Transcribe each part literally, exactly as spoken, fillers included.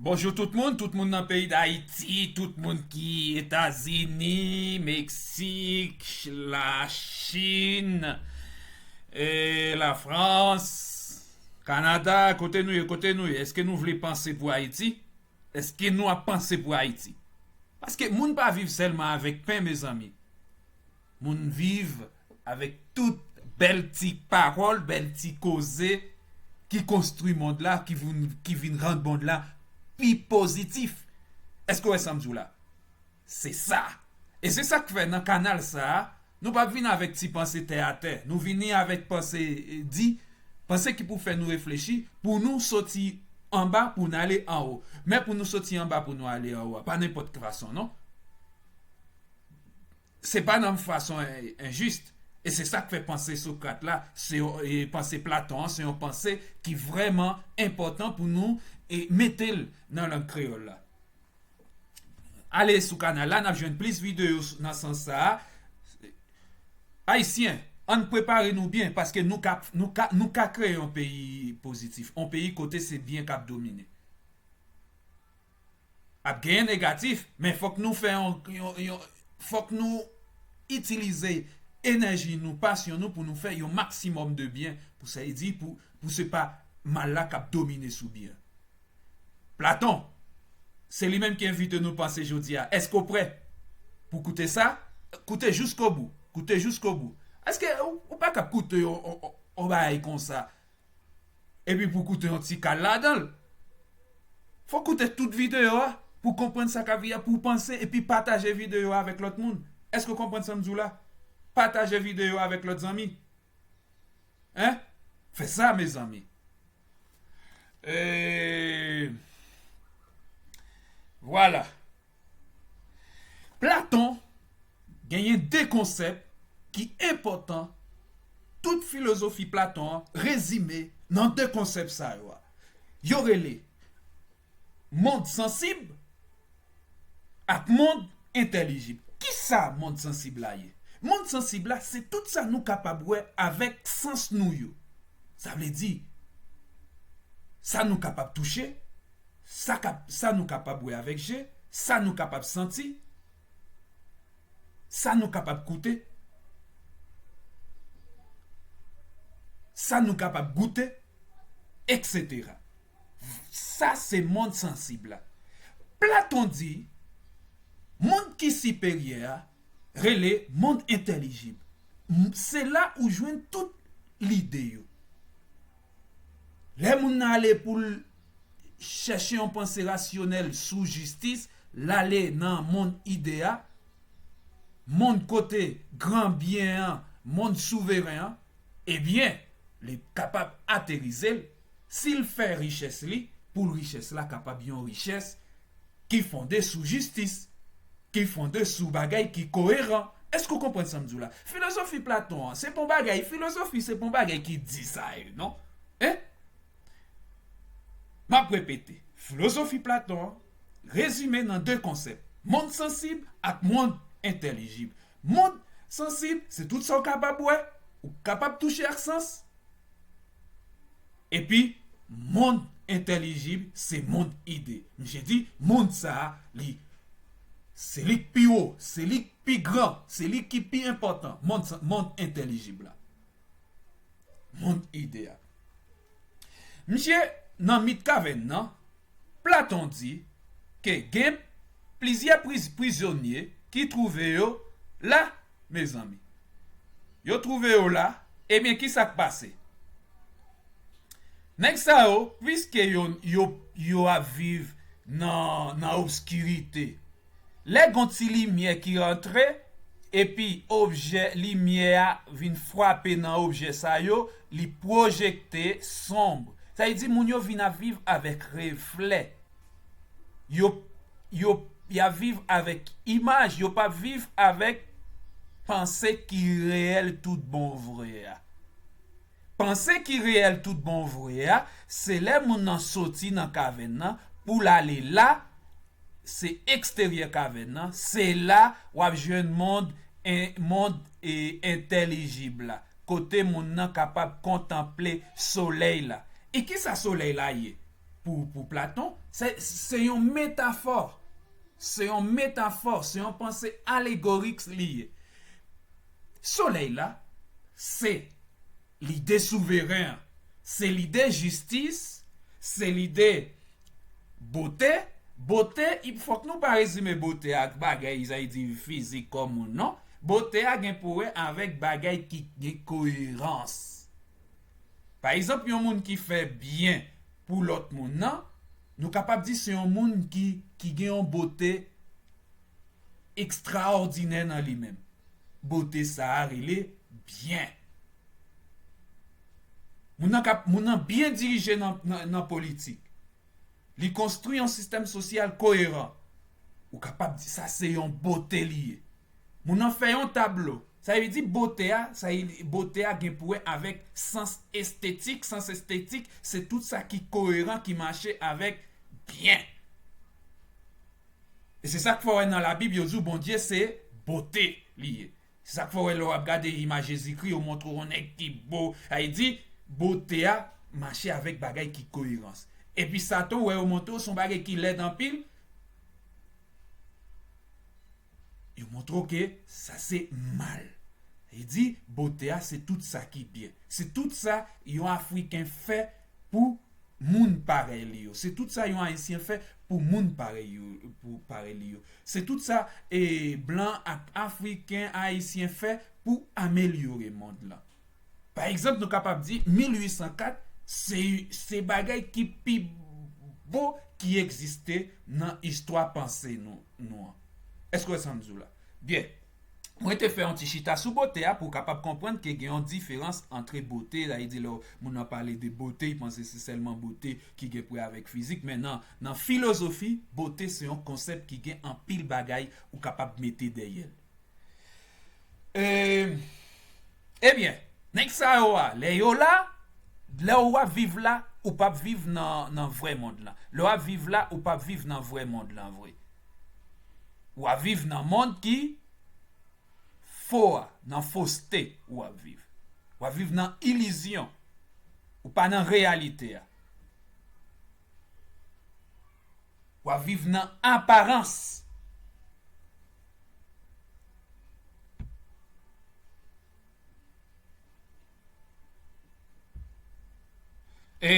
Bonjou tout moun, tout moun nan peyi Dayiti, tout moun ki Etazini, Meksik, Lachin, e, Lafrans, Kanada, kote nou ye, kote nou ye. Èske nou vle panse pou Ayiti? Èske nou ap panse pou Ayiti? Paske moun pa viv sèlman avèk pen, mezanmi. Moun viv avèk tout bèl ti pawòl, bèl ti koze ki konstwi mond la, ki vin, ki vin rann mond la pi pozitif. Èske w wè sa m di w la? Se sa. E se sa k fè nan kanal sa a, nou p ap vin avèk ti panse tè atè. Nou vini avèk panse, e, di, panse ki pou fè nou reflechi, pou nou soti anba pou n ale anwo. Men pou nou soti anba pou nou ale anwo a, pa nenpòt fason, non. Se pa nan fason en- enjis. E se sa k fè panse Sokrat la, se yon- e panse Platon an, se yon panse ki vrèman enpòtan pou nou e mete l nan lang kreyòl la. Ale sou kanal la, n ap jwenn plis videyo s- nan sans sa a. Ayisyen, ann prepare nou byen, paske nou ka, nou ka, nou ka kreye yon peyi pozitif, yon peyi kote se byen k ap domine. Ap genyen negatif, men fòk nou fè yon, yon, yon, fòk nou itilize enèji nou, pasyon nou pou nou fè yon maksimòm de byen, pou sa di, pou, pou se pa mal la k ap domine sou byen. Platon, se li menm ki envite nou panse jodi a. Èske w prè pou koute sa? Koute jiskobou. Koute jiskobou. Èske ou, ou pa kab koute yon, yon, yon, yon bagay konsa? Epi pou koute yon ti kal ladan l. Fò koute tout videyo a pou konprann sa k ap vini a, pou panse epi pataje videyo a avèk lòt moun. Èske w konprann sa m di w la? Pataje videyo a avèk lòt zanmi. Hein? Fè sa, mezanmi. E, vwala. Platon genyen de konsèp ki enpòtan. Tout filozofi Platon an rezime nan de konsèp sa yo a. Yo rele mond sansib ak mond entèlijib. Kisa mond sansib la ye? Mond sansib la, se tout sa nou kapab wè avèk sans nou yo. Sa vle di, sa nou kapab touche, sa, kap, sa nou kapab wè avèk je, sa nou kapab santi, sa nou kapab koute, sa nou kapab goute, etsetera. Sa se mond sansib la. Platon di, mond ki siperyè a rele mond entèlijib. M- Se la ou jwenn tout lide yo. Lè moun nan ale pou l chèche yon panse rasyonèl sou jistis, l ale nan mond ide a, mond kote gran byen an, mond souveren an, ebyen, li kapab aterize l, si l fè richès li, pou richès la kapab yon richès ki fonde sou jistis, ki fonde sou bagay ki koeran. Èske w konprann sa m di w la? Filozofi Platon an, se pa yon bagay, filozofi se pa yon bagay ki di sa ye, non. Hein? M ap repete, filozofi Platon an rezime nan de konsèp, mond sansib ak mond entèlijib. Mond sansib, se tout sa w kapab wè, ou kapab touche ak sans. Epi, mond entèlijib, se mond ide. Misye di, mond sa a, li, se li k pi wo, se li k pi gran, se li ki pi enpòtan, mond sa- mond entèlijib la. Mond ide a. Misye, nan mit kavèn nan, Platon di ke gen plizyè priz- prizonye ki twouve yo la, mezanmi. Yo twouve yo la, ebyen, ki sa k pase? Nèg sa yo, piske yo, yo, yo ap viv nan, nan obskirite, lè gon ti limyè ki rantre, epi objè, limyè a vin frape nan objè sa yo, li pwojekte sonb. Sa vle di moun yo vin ap viv avèk reflè. Yo, yo, y ap viv avèk imaj, yo p ap viv avèk panse ki reyèl tout bon vre a. Panse ki reyèl tout bon vre a, se lè moun nan soti nan kavèn nan pou l ale la, se eksteryè kavèn nan, se la w ap jwenn mond, en- mond e entèlijib la, kote moun nan kapab kontanple solèy la. E kisa solèy la ye? pou, pou Platon, se, se yon metafò. Se yon metafò, se yon panse alegorik li ye. Solèy la, se lide souveren an, se lide jistis, se lide bote. Bote, fòk nou pa rezime bote ak bagay, sa vle di fizik kò moun, non. Bote a gen pou wè avèk bagay ki gen koerans. Pa egzanp, yon moun ki fè byen pou lòt moun nan, nou kapab di se yon moun ki, ki gen yon bote ekstraòdinè nan li menm. Bote sa a rele byen. Moun nan kap, moun nan byen dirije nan, nan, nan politik. Li konstwi yon sistèm sosyal koeran. Ou kapab di sa se yon bote li ye. Moun nan fè yon tablo. Sa vle di bote a, sa vle, bote a gen pou wè avèk sans estetik. Sans estetik, se tout sa ki koeran, ki mache avèk byen. E se sa k fè w wè nan Labib, yo di w Bondye se bote li ye. Se sa k fè w wè lè w ap gade imaj Jezikri, yo montre w yon nèg ki bo. Sa vle di, bote a mache avèk bagay ki koerans. Epi sa tou, w wè yo montre w se yon bagay ki lèd anpil, yo montre w ke sa se mal. Li di, bote a se tout sa ki byen. Se tout sa yon Afriken fè pou moun parèy li yo. Se tout sa yon Ayisyen fè pou moun parèy yo, pou parèy li yo. Se tout sa, e, blan ak Afriken, Ayisyen fè pou amelyore mond lan. Pa egzanp, nou kapab di mil uit san kat, se, se bagay ki pi bo ki egziste nan istwa panse nou, nou an. Èske w wè sa m di w la? Byen. Mwen te fè yon ti chita sou bote a pou w kapab konprann ke gen yon diferans antre bote, sa vle di lè moun nan pale de bote, li panse se sèlman bote ki gen pou wè avèk fizik, men nan, nan filozofi, bote se yon konsèp ki gen anpil bagay ou kapab mete dèyè l. E, ebyen, nèg sa yo a, lè yo la, lè w ap viv la, ou p ap viv nan, nan vrè mond lan. Lè w ap viv la, ou p ap viv nan vrè mond lan vre. W ap viv nan mond ki fo a, nan foste w ap viv. W ap viv nan ilizyon. Ou pa nan reyalite a. W ap viv nan aparans. E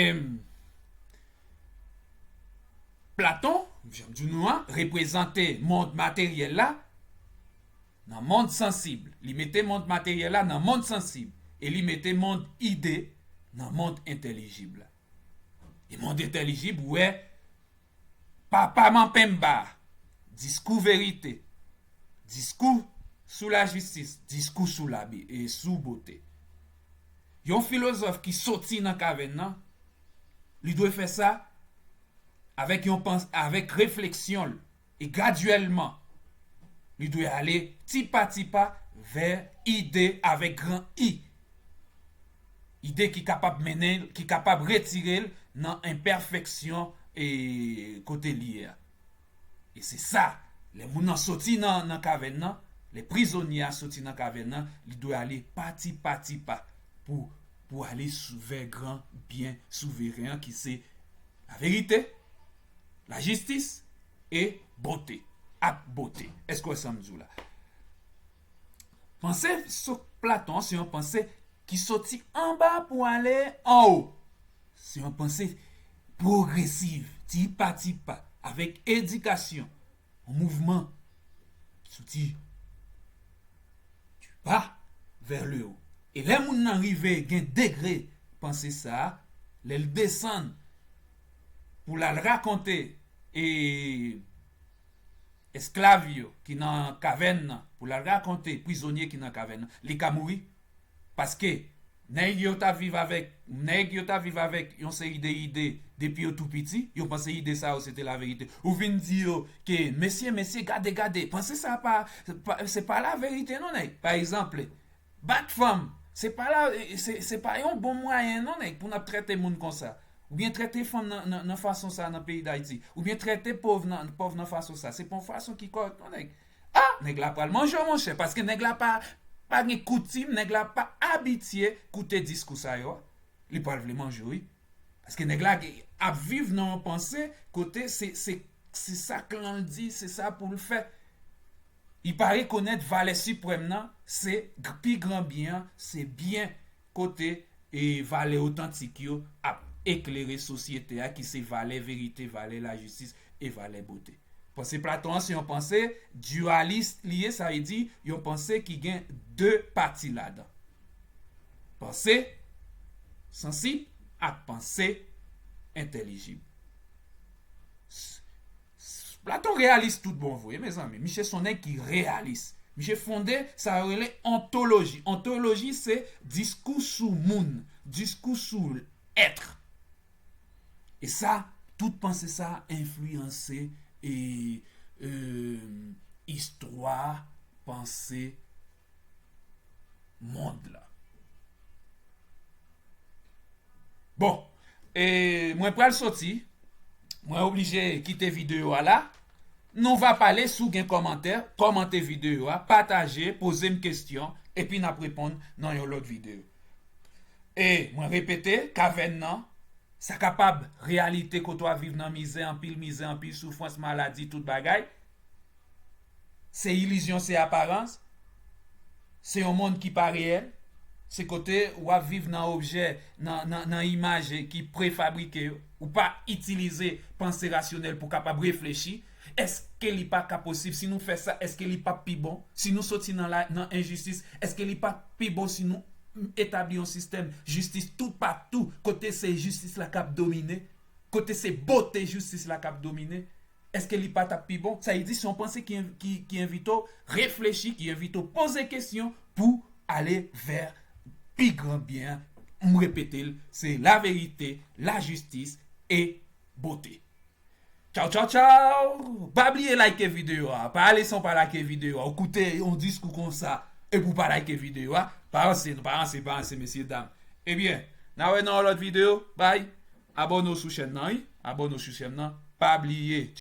Platon, jan m di nou an, reprezante mond materyèl la nan mond sansib. Li mete mond materyèl la nan mond sansib. E li mete mond ide nan mond entèlijib la. E mond entèlijib, ou wè, Papa Manpenmba, diskou verite, diskou sou lajistis, diskou sou labi, e sou bote. Yon filozòf ki soti nan kavèn nan, li dwe fè sa avèk yon pans-, avèk refleksyon l, e gradyèlman, li dwe ale ti pa ti pa vè ide avèk gran I. Ide ki kapab mennen l, ki kapab retire l nan enpèfeksyon e kote li ye a. E se sa, lè moun nan soti nan, nan kavèn nan, lè prizonye a soti nan kavèn nan, li dwe ale pa ti pa ti pa pou, pou ale sou, vè gran byen souveren an ki se laverite, lajistis e bote, ak bote. Èske w wè sa m di w la? Panse sou Platon an se yon panse ki soti anba pou ale anwo. Se yon panse pwogresiv, ti pa ti pa, avèk edikasyon, yon mouvman soti du bas vers le haut. E lè moun nan rive gen degre panse sa a, lè l desann pou l al rakonte e esklav yo ki nan kavèn nan, pou l al rakonte prizonye ki nan kavèn nan, li ka mouri. Paske nèg yo t ap viv avèk, nèg yo t ap viv avèk yon seri de ide depi yo tou piti, yo panse ide sa yo se te laverite. Ou vin di yo ke, mesye, mesye, gade, gade, panse sa pa, pa, se pa laverite non, nèg. Pa egzanp, bat fanm, se pa la, se, se pa yon bon mwayen non, nèg, pou n ap trete moun konsa. Oubyen trete fanm nan, nan, nan fason sa nan peyi Dayiti. Oubyen trete pòv nan, pòv nan fason sa. Se pa yon fason ki kòrèk non, nèg. Ah, nèg la pral manje w, monchè, paske nèg la pa, pa gen koutim, nèg la pa abitye koute diskou sa yo. Li pral vle manje w, wi. Paske nèg la gen, ap viv nan yon panse kote se, se, se sa klan l di, se sa pou l fè. Li pa rekonèt valè siprèm nan, se g- pi gran byen an, se byen kote e valè otantik yo ap eklere sosyete a, ki se valè verite, valè lajistis e valè bote. Panse Platon an se yon panse dyalis li ye, sa vle di yon panse ki gen de pati ladan. Panse sansib ak panse entèlijib. S- s- Platon reyalis tout bon vre, mezanmi. Misye se yon nèg ki reyalis. Misye fonde sa yo rele ontoloji. Ontoloji se diskou sou moun, diskou sou èt. E sa, tout panse sa enfliyanse e, e, istwa panse mond la. Bon, e mwen pral soti, mwen oblije kite videyo a la. Nou va pale, si w gen kòmantè, kòmante videyo a, pataje, poze m kesyon, epi n ap reponn nan yon lòt videyo. E mwen repete, kavèn nan, sa kapab reyalite kote w ap viv nan mizè, anpil mizè, anpil soufrans, maladi, tout bagay. Se ilizyon, se aparans. Se yon mond ki pa reyèl. Se kote w ap viv nan objè, nan, nan, nan imaj ki prefabrike yo. Ou pa itilize panse rasyonèl pou kapab reflechi. Èske li pa ka posib si nou fè sa? Èske li p ap pi bon? Si nou soti nan, la, nan enjistis, èske li p ap pi bon si nou etabli yon sistèm jistis toupatou, kote se jistis la k ap domine, kote se bote jistis la k ap domine? Èske li pa t ap pi bon? Sa vle di se yon panse ki, ki, ki envite w reflechi, ki envite w poze kesyon pou ale vè pi gran byen. M repete l, se laverite, lajistis e bote. Tchaw, tchaw, tchaw! Pa bliye like videyo a. Pa ale san w pa like videyo a. Ou koute yon diskou konsa epi w pa like videyo a. Pa ranse, pa ranse, pa ranse, mesye dam. Ebyen, n a wè nan yon lòt videyo. Bay! Abòne w sou chèn nan, wi. Abòne w sou chèn nan. Pa bliye.